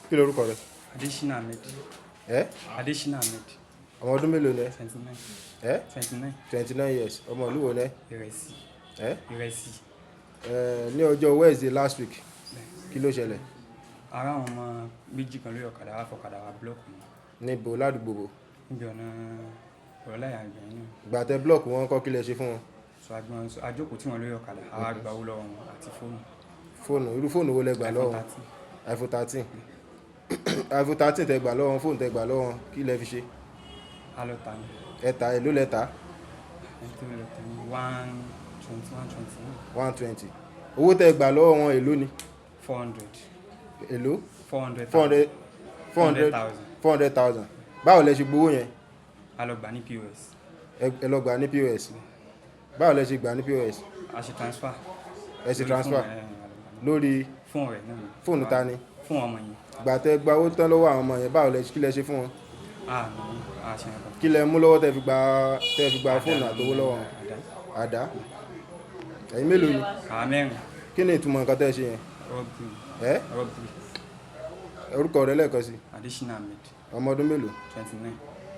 Kí lorúkọ rẹ? Adesina Ahmed. Ẹ? Adesina Ahmed. Ọmọ ọdún mélòó ni ẹ? 29. Ẹ? 29. 29 years. Ọmọ ìlú wo ni ẹ? Ìrẹsì. Ẹ? Ìrẹsì. Ẹ ní ọjọ́ Wednesday last week, kí ló ṣẹlẹ̀? Ara àwọn ọmọ méjì kan lórí ọ̀kadà wá fọ̀kadà wá block mi. Níbo ládùúgbò bo? Níbi ọ̀nà ọ̀rọ̀láyà ìgbẹ̀yìn náà. Ìgbà tẹ block wọn kọ́, kí lẹ ṣe fún wọn? So agbọn ajókòó tí wọ́n lórí ọ̀kadà, àwa gba owó lọ́wọ́ wọn àti fóònù. Fóònù, irú fóònù wo lẹ gbà lọ́wọ́ wọn? iPhone 13. iPhone 13. iPhone 13 tẹ gbà lọ́wọ́ wọn, fóònù tẹ gbà lọ́wọ́ wọn, kí lẹ fi ṣe? A lọ tà ní. Ẹ ta, èló lẹ ta? Ẹni tó lọ tà ní 120, 120. 120. Owó tẹ gbà lọ́wọ́ wọn, èló ni? 400. Èló? 400. 400, 400. 400,000. 400,000. Báwo lẹ ṣe gbowó yẹn? A lọ gbà ní POS. Ẹ lọ gbà ní POS. Báwo lẹ ṣe gbà ní POS? A ṣe transfer. Ẹ ṣe Lórí transfer? fóònù ẹ̀, a lọ gbà ní. Lórí fóònù rẹ̀ náà ni. Fóònù ta ni? Fóònù ọmọ yẹn. Gbà tẹ gba owó tán lọ́wọ́ àwọn ọmọ yẹn, báwo lẹ, kí lẹ ṣe fún wọn? A ní a ṣe nǹkan. Kí lẹ mú lọ́wọ́ tẹ fi gba fóònù àtowó lọ́wọ́ wọn? Àdá. Àdá. Ẹ̀yin mélòó ni? Àwa mẹ́rin. Kí ni ìtumọ̀ nǹkan tẹ́ ṣe yẹn? Robbery. Ẹ? Robbery. Orúkọ rẹ lẹ́ẹ̀kan sí? Adesina Ahmed. Ọmọ ọdún mélòó? 29.